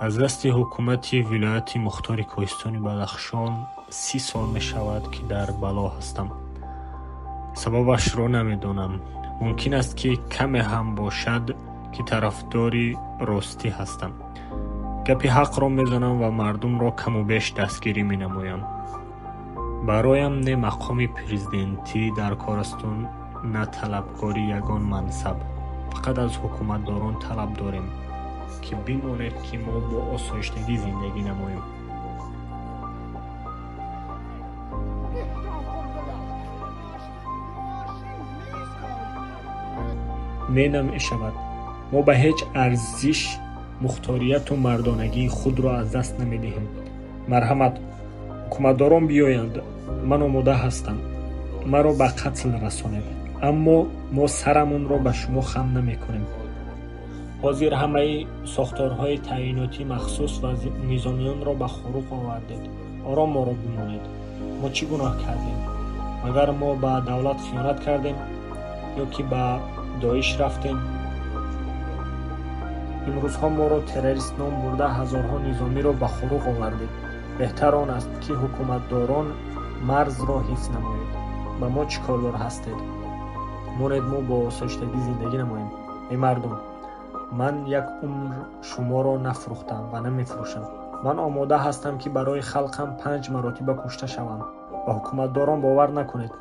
Аз дасти ҳукумати вилояти мухтори кӯҳистони Бадахшон 30 сол мешавад, ки дар бало ҳастам. Сабабашро намедонам. Мумкин аст, ки каме ҳам бошад, ки тарафдори ростӣ ҳастам. Гапи ҳақро мезанам ва мардумро каму беш дастгирӣ менамоям. Бароям не мақоми президентӣ дар кор асту на талабгори ягон мансаб. Фақат аз ҳукуматдорон талаб дорем, ки бимонед, ки мо бо осоиштагӣ зиндагӣ намоем. Не, намешавад. Мо ба ҳеҷ арзиш мухторияту мардонагии худро аз даст намедиҳем. Марҳамат, ҳукуматдорон биёянд, ман омода ҳастам. Маро ба қатл расонед, аммо мо сарамонро ба шумо хам намекунем. Ҳозир ҳамаи сохторҳои таъинотии махсус ва низомиёнро ба Хоруғ овардед. Ором моро бимонед. Мо чӣ гуноҳ кардем? Магар мо ба давлат хиёнат кардем ё ки ба Доиш рафтем? Имрӯзҳо моро террорист ном бурда, ҳазорҳо низомиро ба Хоруғ овардед. Беҳтар он аст, ки ҳукуматдорон марзро ҳифз намоед. Ба мо чӣ кордор ҳастед? Монед, мо бо осоиштагӣ зиндагӣ намоем. Эй мардум, ман як умр шуморо нафурӯхтам ва намефурӯшам. Ман омода ҳастам, ки барои халқам 5 маротиба кушта шавам. Ба ҳукуматдорон бовар накунед.